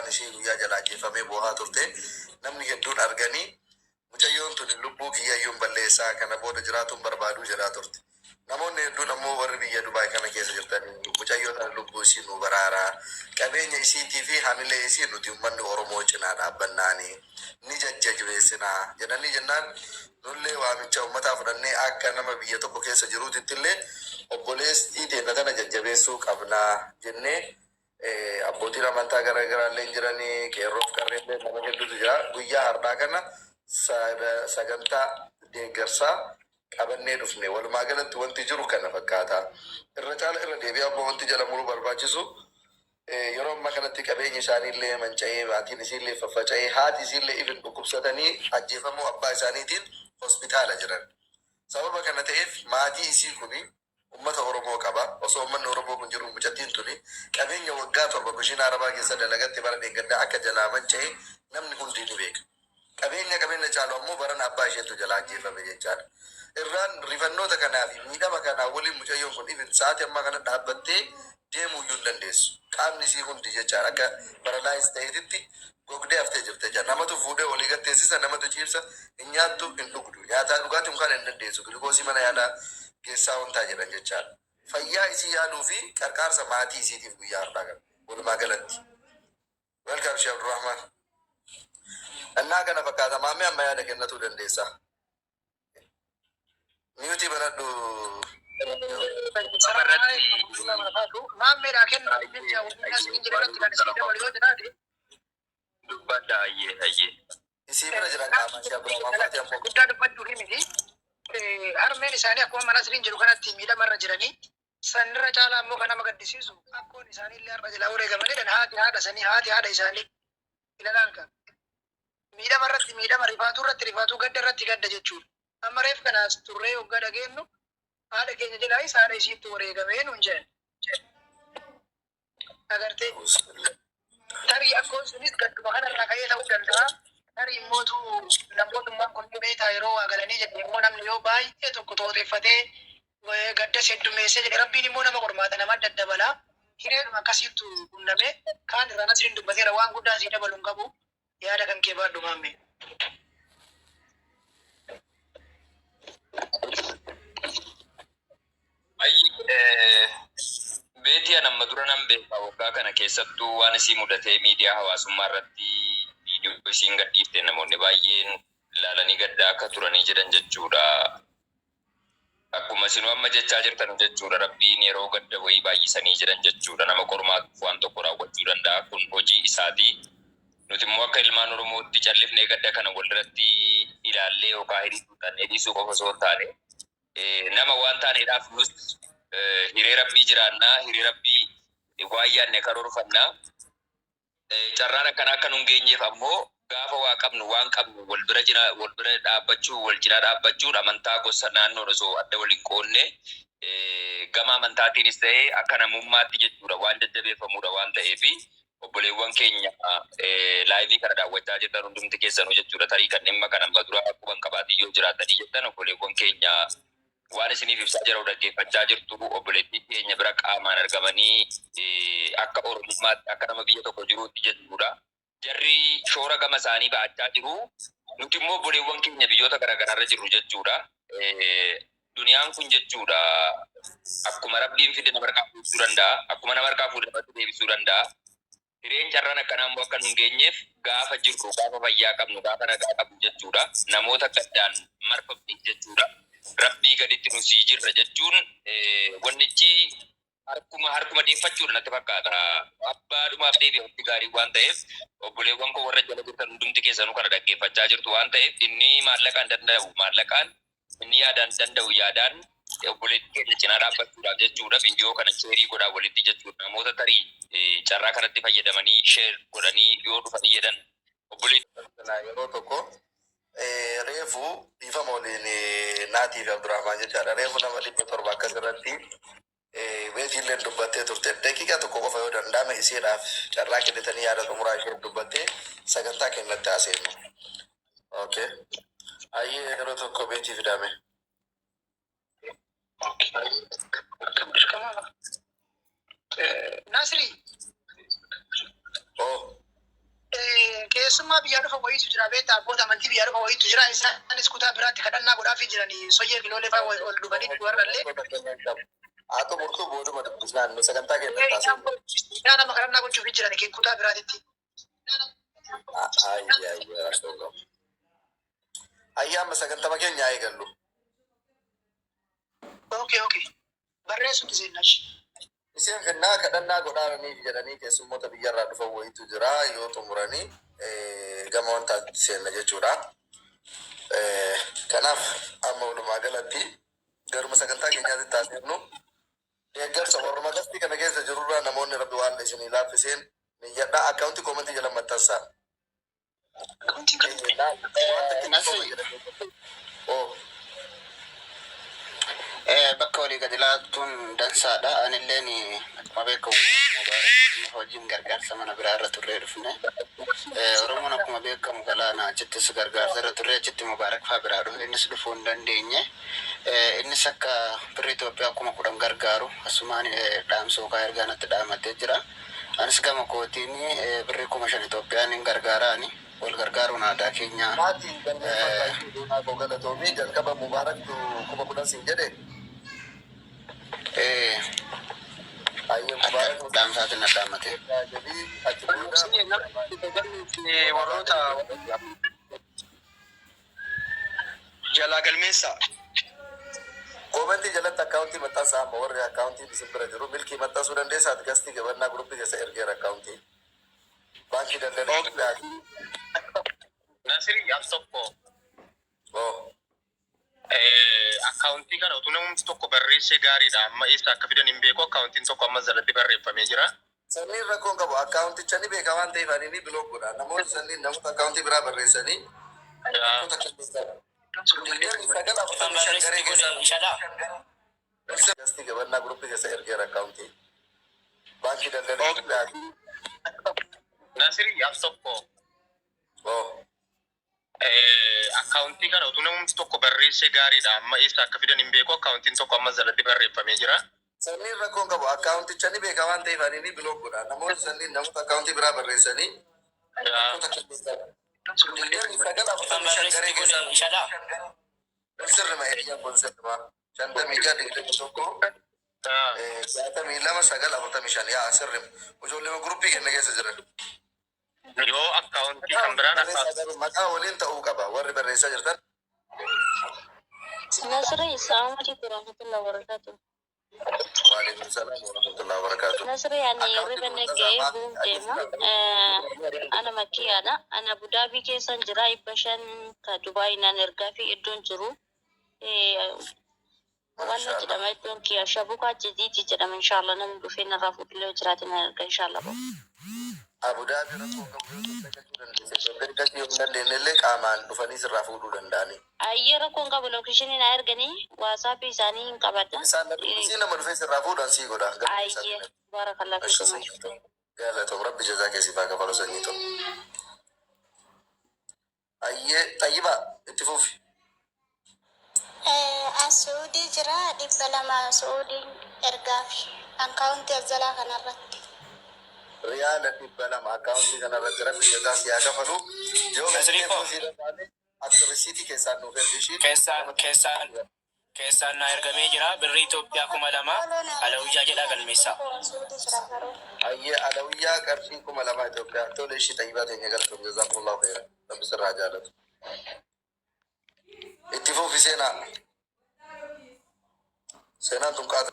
Abbaan isii guyyaa jalaa ajjeefamee boohaa turte. Namni hedduun arganii, "Mucayyoon tuni lubbuu kiyyayyuun balleessaa, kana booda jiraatuun barbaaduu," jedhaa turte. Namoonni hedduun ammoo, warri biyya Dubaay kana keessa jirtanii, mucayyoo tana lubbuu isii nu baraaraa, qabeenya isiitii fi hamilee isii nuti uummanni Oromoo cinaa dhaabbannaanii ni jajjabeessinaa jedhanii jennaan, nullee waamicha uummataa fudhannee akka nama biyya tokko keessa jiruutitti illee obboleettii teenya tana jajjabeessuu qabnaa jennee, abbootiin amantaa garaa garaallee hin jiranii, qeerroof qarreellee nama hedduutu jira. Guyyaa har'aa kana sagantaa deeggarsaa qabannee dhufne. Walumaa galatti wanti jiru kana fakkaata. Irra caala irra deebi'ee ammoo wanti jala muruu barbaachisu, yeroo ammaa kanatti qabeenyi isaaniillee manca'ee, maatiin isiillee faffaca'ee, haati isiillee ifin dhukkubsatanii ajjeefamuu abbaa isaaniitiin hospitaala jiran. Sababa kana ta'eef maatii isii kuni ummata Oromoo qaba. Osoo ummanni Oromoo kun jiru, mucattiin tuni qabeenya waggaa 7 kushiina Arabaa keessa dalagatte bara dheengaddaa akka jalaa manca'e namni hundi ni beeka. Qabeenya qabeenya caalu ammoo barana abbaa isheetu jalaa ajjeefame jechaadha. Irraan rifannoota kanaa fi miidhama kanaa waliin mucayyoon kun ifin sa'aatii ammaa kana dhaabbattee deemuu iyyuu hin dandeessu. Qaamni isii hundi jechaadha akka paralyze ta'eetitti gogdee haftee jirte jechaadha. Namatu fuudhee olii gad teessisa, namatu ciibsa, hin nyaattu, hin dhugdu. Nyaataa dhugaatii mukaan hin dandeessu. Glukoosii mana yaalaa geessaa wantaa jedhan jechaadha. Fayyaa isii yaaluu fi qarqaarsa maatii isiitiif guyyaa har'aa kana. Walumaa galatti. Welcome, Sheekh Abdurrahman. Innaa kana fakkaata. Maammee, amma yaada kennatuu dandeessa. Mute banadhu. Maammeedhaa kennu jecha wanni asiin jedhe irratti kan isin dabalu yoo jiraate. Dubbadha, ayyee ayyee. Isii bira jiran qaamaan Sheekh Abdurrahman Faati ammoo. Guddaa dubbachuu miti. Harmeen isaanii akkuma mana asiriin jiru kanatti miidhamarra jiranii, sanirra caalaa ammoo kan nama gaddisiisu akkoon isaanii illee har'a jalaa wareegamanidha. Haati haadha sanii, haati haadha isaanii ilalaan kan miidhama irratti miidhama, rifaatuu irratti rifaatuu, gadda irratti gadda jechuudha. Amma reef kanaas turree hoggaa dhageenyu, haadha keenya jalaayis haadha isiitti wareegamee nuun jedhan. Agartee, tarii akkoon sunis gadduma kanarraa ka'ee ta'uu danda'a. Tarii immootu namootummaan kun beekaa yeroo waa galanii jedhe immoo, namni yoo baay'ee tokko tooxeffatee gaddas heddumeessee jedhe, Rabbiin immoo nama qormaata nama daddabalaa. Hireedhuma akkasiittu qunnamee kaan irraa Nasriin dubbateera, waan guddaa sii dabalu hin qabu. Yaada kan kee baadhu, maammee. Beetii an amma dura nan beeka. Waggaa kana keessattuu waan isii mudatee miidiyaa hawaasummaa irratti viidiyoo isiin gadhiifte namoonni baay'een ilaalanii gaddaa akka turanii jedhan jechuudha. Akkuma isinuu amma jechaa jirtan jechuudha, Rabbiin yeroo gadda wayii baay'isanii jedhan jechuudha, nama qormaatuuf waan tokko raawwachuu danda'a, kun hojii isaati. Nuti immoo akka ilmaan Oromootti callifnee gadda kana walirratti ilaallee yookaan hidhii xuuxannee dhiisuu qofa osoo hin taane, nama waan taaneedhaaf nus hiree Rabbii jiraannaa, hiree Rabbii waan yaadne karoorfannaa. Carraan akkanaa akka nun geenyeef ammoo gaafa waa qabnu waan qabnu wal bira cina wal bira dhaabbachuu, wal cinaa dhaabbachuun, amantaa, gosa, naannoon osoo adda wal hin qoodne, gama amantaatiinis ta'ee akka namummaatti jechuudha, waan jajjabeeffamudha waan ta'eef, obboleewwan keenya live kana daawwachaa jirtan hundumti keessanuu jechuudha, tarii kan dhimma kana amma dura quban qabaatii yoo jiraatanii jettan, obboleewwan keenya waan isiniif ibsaa jiru dhaggeeffachaa jirtu. Obboleettii keenya bira qaamaan argamanii akka Oromummaatti, akka nama biyya tokko jiruutti jechuudha. Jarri shoora gama isaanii ba'achaa jiru. Nuti immoo obboleewwan keenya biyyoota garaagaraarra jirru jechuudha. Duniyaan kun jechuudha, akkuma Rabbiin fide nama harkaa fuudhuu danda'a. Akkuma nama harkaa fuudhe namatti deebisuu danda'a. Hireen carraan akkanaa immoo akka nun geenyeef, gaafa jirru, gaafa fayyaa qabnu, gaafa nagaa qabnu jechuudha. Namoota gaddaan marfamniif jechuudha. Rabbii gaditti nu sii jirra jechuun wannichi harkuma harkuma deeffachuudha natti fakkaata. Abbaadhumaaf deebi'a wanti gaarii waan ta'eef, obboleewwan koo warra jala jirtan hundumti keessanuu kana dhaggeeffachaa jirtu waan ta'eef, inni maallaqaan danda'u maallaqaan, inni yaadaan danda'u yaadaan, obboleettii keenya cinaa dhaabbachuudhaaf jechuudha, viidiyoo kana share godhaa walitti jechuudha. Namoota tarii carraa kanatti fayyadamanii share godhanii yoo dhufanii jedhan obboleettii Kana yeroo tokko reefu dhiifama waliin Naatii fi Abdurrahmaan jechaadha. Reefu nama 700 akkas irratti Beetiillee dubbattee turte. Daqiiqaa tokko qofa yoo danda'ame isheedhaaf carraa kennitanii yaada xumuraa ishee dubbattee sagantaa kennatti haaseennu. Okay. Ayyee, yeroo tokko Beetii fidame. Dirqama. Nasri. Oh. Keessummaa biyyaa dhufa wayiitu jira beektaa, abboota amantii biyyaa dhufa wayiitu jira. Isaanis kutaa biraatti kadhannaa godhaafii jiranii, soyyee kiloolee fa'aa ol dhufanii warrallee. Haa xumurtuu, booduma dubbisnaan sagantaa keenya taasifnu. Isaan nama kadhannaa gochuufii jiran kutaa biraatitti. Ayyaa, ayyaa, ayyaa, amma sagantama keenya haa eegallu. Okay. Barreessuutti seennash. Isheen finnaa kadhannaa godhaaniif jedhanii keessummoota biyyarraa dhufan wayiitu jira, yoo xumuranii gama wantaatti seenna jechuudha. Kanaaf amma walumaa galatti garuma sagantaa keenyaatti taasifnu, deeggarsa warruma gastii kana keessa jirurraa namoonni rabbi waan isinii laaffiseen niyyadhaa akkaawuntii koomentii jala maxxansaa. Nasri. Oh. Bakka walii gadi laatuun dansaadha. Anilleen akkuma beekamu Mubaarak hojiin gargaarsa mana biraa irra turree dhufne. Oromoon akkuma beekamu galaana achittis gargaarsa irra turree, achitti Mubaarak faa biraa dhufe, innis dhufuu hin dandeenye. Innis akka birri Itoophiyaa 10,000 gargaaru asumaan dhaamsa yookaan ergaa natti dhaamatee jira. Anis gama kootiin birri 5,000 Itoophiyaan hin gargaaraani. Wal gargaaruun aadaa keenya. Maatiin galmeeffadhaa, doonaa koo galatoomii. Jalqaba Mubaaraktu 10,000 siin jedhe. Ayyee, Akka Mubaarak dhaamsaatiin na dhaamate. jedhii achi booda Warroota jalaa galmeessaa. Koomentii jalatti akkaawuntii maxxansaa. Amma warri akkaawuntiin isin bira jiru milkii maxxansuu dandeessaa. Ati gastii gabannaa guruppii keessa ergeera akkaawuntii. Baankii Daldala Itoophiyaati. Nasiri, al tokko Oh. Akkaawuntii kana utuu namumti tokko barreessee gaariidha. Amma eessa akka fidan hin beeku. Akkaawuntiin tokko amma jalatti barreeffamee jira. Sanniin rakkoon qabu, akkaawunticha ni beeka waan ta'eef ani ni block godha. Namoonni sanniin namoota akkaawuntii biraa barreessanii namoota 2945 garee keessaa Ishadha. Gastii gabannaa guruppii keessa ergeera akkaawuntii. Baankii Daldala Itoophiyaati. Nasiri, al tokko Oh. Akkaawuntii kana utuu namumti tokko barreessee gaariidha. Amma eessa akka fidan hin beeku. Akkaawuntiin tokko amma jalatti barreeffamee jira. Sanniin rakkoon qabu, akkaawunticha ni beeka waan ta'eef ani ni block godha. Namoonni sanniin namoota akkaawuntii biraa barreessanii namoota 2945 garee keessaa Ishadha. Sirrima, hiriyyaan kun sirrima. 56 21 62 9 45, yaa sirrima. Ijoollee guruppii kenna keessa jiran. Yoo akkaawuntii kan biraan akkaawuntii Maqaa waliin ta'uu qaba warri barreessaa jirtan. Nasri, assalamu alaikum warahmatullahi wabarakatuh. Waalaikum salaam warahmatullahi wabarakatuh. Nasri, ani hirriba nagahee bu'uuf deema. Ana makkiyaadha. Ana Abu Dhaabii keessan jira. 500 ka Dubaay naan ergaa fi iddoon jiru. Wanna jedhama, iddoon kiyya Shabukaa Jadiiti jedhama. Inshallah namni dhufee narraa fuudhillee jiraate nan erga inshallah. Abu Dhaabii rakkoo qabu, yoo Itoophiyaa galchuu dandeesse, Itoophiyaa galchuu yoo hin dandeenye illee qaamaan dhufanii sirraa fuudhuu danda'ani. Ayyee, rakkoon qabu, location naa erganii WhatsApp isaanii hin qabadha. Isaan si nama dhufee sirraa fuudhan sii godha. Ayyee, barakallah fiikum. Galatoom, rabbi jazaa keessi faa kafalu sanyii ta'u. Ayyee, xayyibaa, itti fufi. As Suudii jira, 200 Suudiin ergaafi akkaawuntii azzalaa kanarratti. Riyaala 200 akkaawuntii kanarratti, rabbi jazaa si haa kafalu. Yoo Nasrii galtee koo. fuusii danda'ame akka risiitii keessaan nuuf ergi ishiin. Keessaan naa ergamee jira birrii Itoophiyaa 2,000, Alawiyyaa jedhaa galmeessaa. Suudii jira garuu. Ayyee, Alawiyyaa, qarshii 2,000 Itoophiyaa. Tole, ishii xayyibaa teenya, galatoom, jazaakumullahu khairan. Rabbi sirraa jaalatu. Itti fufi, seenaa. Seenaan tun qaata.